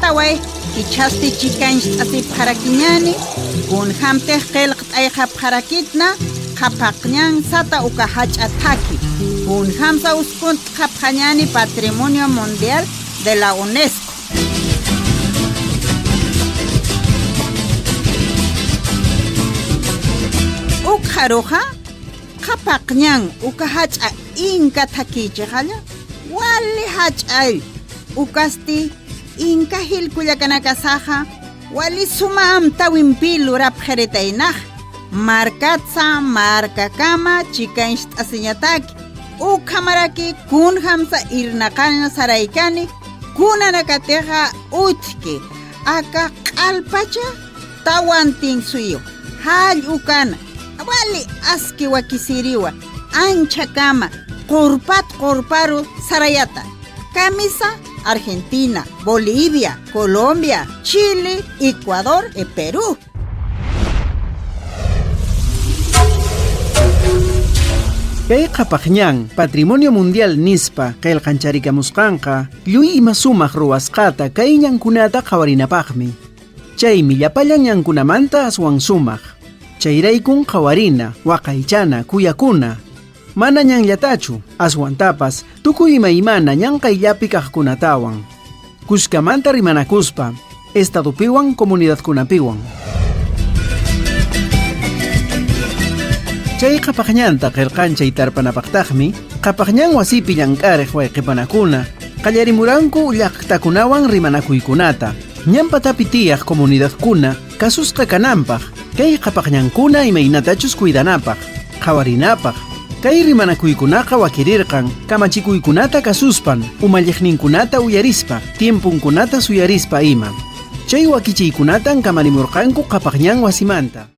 Ukataway kichasti chikanch'asi pharakiñani kunhamtiq qillqt'ayqa pharakitna qhapaqñan sata uka hach'a thaki kunhamsa uskunt qhapqañani Patrimonio Mundial de la UNESCO. Ukharuqa qhapaqñan uka hach'a inka thakichiqalla wali hach'ay ukasti inka hilkullakanakasaqa wali suma amtawinpilu rapqiritaynaq markatsa markakama chikancht'asiñataki ukhamaraki kunhamsa irnaqalna saraykani kunanakatiqa utki aka q'alpacha tawantinsuyu hall'ukana wali aski wakisiriwa anchakama qurpat qurparu sarayata camisa Argentina, Bolivia, Colombia, Chile, Ecuador y Perú. Kay qhapaqñan Patrimonio Mundial nispa qillqancharikamusqanqa lluy ima sumaq ruwasqata kay ñankunata qhawarinapaqmi. Chaymi llapallan ñankunamanta aswan sumaq. Chayraykun qhawarina, waqaychana, kuyakuna. Mana ñanllatachu, aswantapas tukuy imaymana ñan qayllapi kaqkunatawan. Kuskamanta rimanakuspa, estadopiwan comunidadkunapiwan. Chay qhapaqñanta qillqanchay tarpanapaqtaqmi, qhapaqñan wasipi llank'ariq wayqipanakuna qallarimuranku llaqtakunawan rimanakuykunata, ñan patapi tiyaq comunidadkuna kasusqa kananpaq, kay qhapaqñankuna imaynatachus cuidanapaq, qhawarinapaq. Kay rimanakuykunaqa wakirirqan kamachikuykunata kasuspan, umalliqninkunata uyarispa, tiempunkunata suyarispa ima. Chay wakichiykunatan kamarimurqanku qhapaqñan wasimanta.